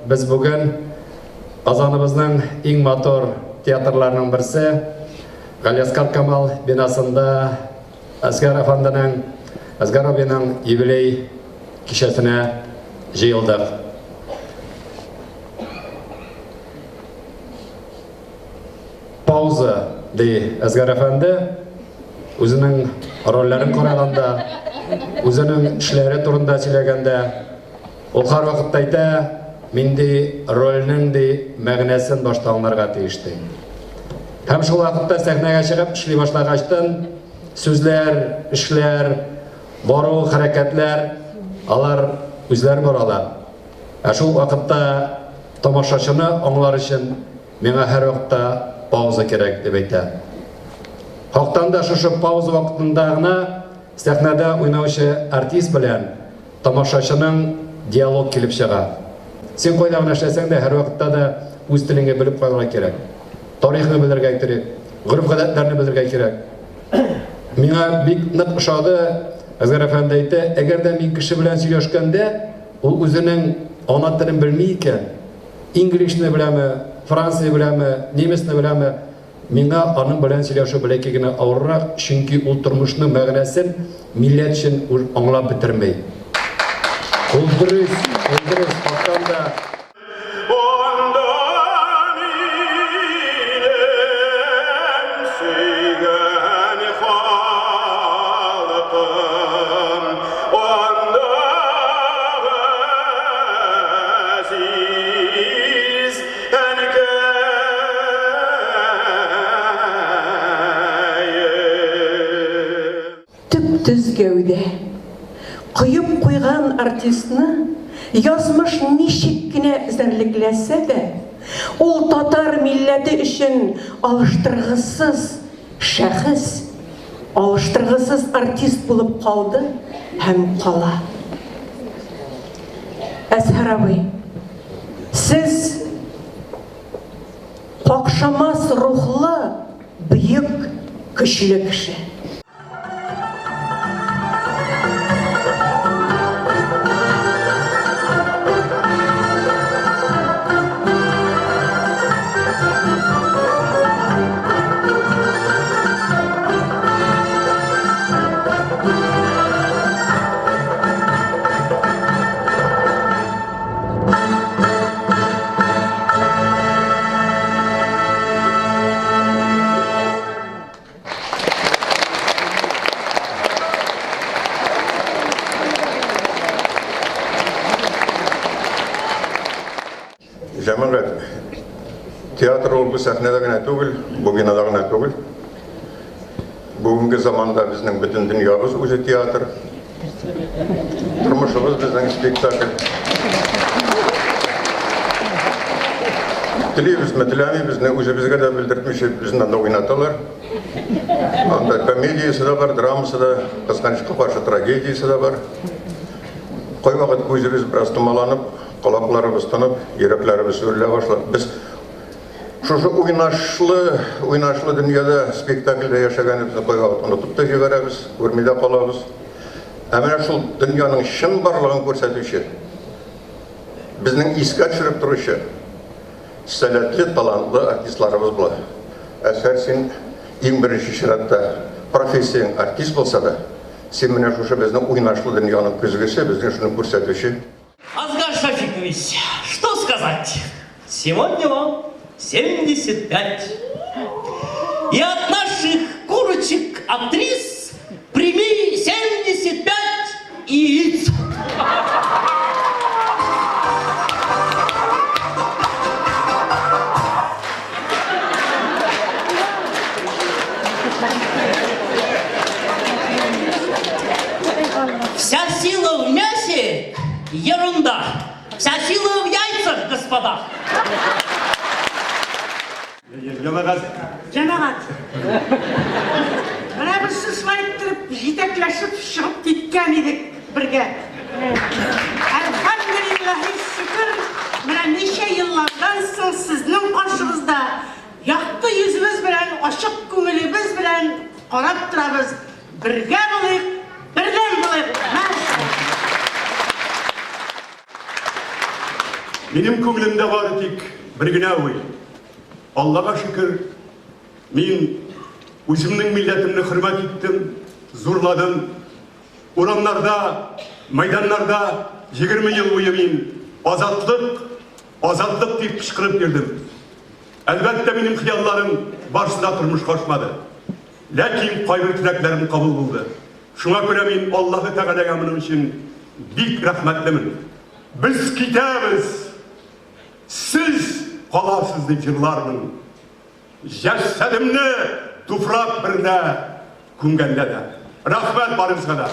без бүген Казаныбызның иң матур театрларының берсе Галиәсгар Камал бинасында Әсгар әфәнденең, Әсгар абыйның юбилей кичәсенә җыелдык. Пауза, ди Әсгар әфәнде, үзенең рольләрен караганда, үзенең эшләре турында сөйләгәндә, ул һәрвакытта әйтә, мин ди рольнең ди мәгънәсен башта аңларга тиеш ди. Һәм шул вакытта сәхнәгә чыгып эшли башлагачтын, сүзләр, эшләр, бару, хәрәкәтләр, алар үзләре баралар. Ә шул вакытта тамашачыны аңлар өчен Миңа һәрвакытта пауза кирәк, дип әйтә. Хактан да шушы пауза вакытында гына сәхнәдә уйнаучы артист белән тамашачының диалог килеп чыга. Син кайда гына эшләсәң дә, һәрвакытта да үз телеңне белеп калырга кирәк. Тарихны белергә кирәк, гореф-гадәтләрне белергә кирәк. Миңа бик нык ошады, Әзгар әфәнде әйтә, әгәр дә мин кеше белән сөйләшкәндә, ул үзенең ана телен белми икән, Инглишне беләме, Франция беләме, немецны беләме, миңа аның белән сөйләшү бәләкәй генә авыррак, чөнки ул тормышның мәгънәсен милләт өчен ул аңлап бетерми. Ул дөрес, ул дөрес, хактан да. Анда минем сөйгән халкым, анда Газиз әнкәем. Төп-төз гәүдә. Коеп куйган артистны язмыш ничек кенә эзәрлекләсә дә, ул татар милләте өчен алыштыргысыз Шәхес, алыштыргысыз артист булып калды һәм кала. Әзһәр абый, сез какшамас рухлы, бөек, көчле кеше. Җәмәгать, театр ул бу сәхнәдә генә түгел, бу бинада гына түгел. Бүгенге заманда безнең бөтен дөньябыз үзе театр. Тормышыбыз безнең спектакль. Телибезме, теләмибезме, үзебезгә дә белдертмичә безне анда уйнаталар. Анда комедиясе дә бар, драмасы да, кызганычка каршы трагедиясе дә бар. Кайвакыт күзебез бераз томаланып, колакларыбыз тынып, йөрәкләребез сүрелә башлап, без шушы уйнашлы, уйнашлы дөньяда спектакльдә яшәгәнебезне кайвакыт онытып та җибәрәбез, күрми дә калабыз. Ә менә шул дөньяның чын барлыгын күрсәтүче, безнең искә төшереп торучы сәләтле, талантлы артистларыбыз була. Әсәр син иң беренче чиратта профессияң артист булса да, син менә шушы безнең уйнашлы дөньяның көзгесе, безгә шуны күрсәтүче. Асгар Шафикович, что сказать? Сегодня вам 75. И от наших курочек актрис прими 75 яиц. Вся сила в мясе – ерунда. Вся сила в яйцах, господа. Җәмәгать. Җәмәгать. Менә без шулай иттереп җитәкләшеп чыгып киткән идек бергә. Әлхәмдүлилләһи шөкер, менә ничә еллардан соң сезнең каршыгызда якты йөзебез белән, ачык күңелебез белән карап торабыз. Бергә булыйк, бердәм булыйк! Минем күңелемдә бары тик бер генә уй. Аллага шөкер, мин үземнең милләтемне хөрмәт иттем, зурладым. Урамнарда, мәйданнарда 20 ел буе мин азатлык, азатлык дип кычкырып йөрдем. Әлбәттә, минем хыялларым барысы да тормышка ашмады. Ләкин кайбер теләкләрем кабул булды. Шуңа күрә мин Аллаһы Тәгаләгә моның өчен бик рәхмәтлемен. Без китәбез, сез каласыз дип җырлармын. Җәсәдемне туфрак берлә күмгәндә дә. Рәхмәт барыгызга да.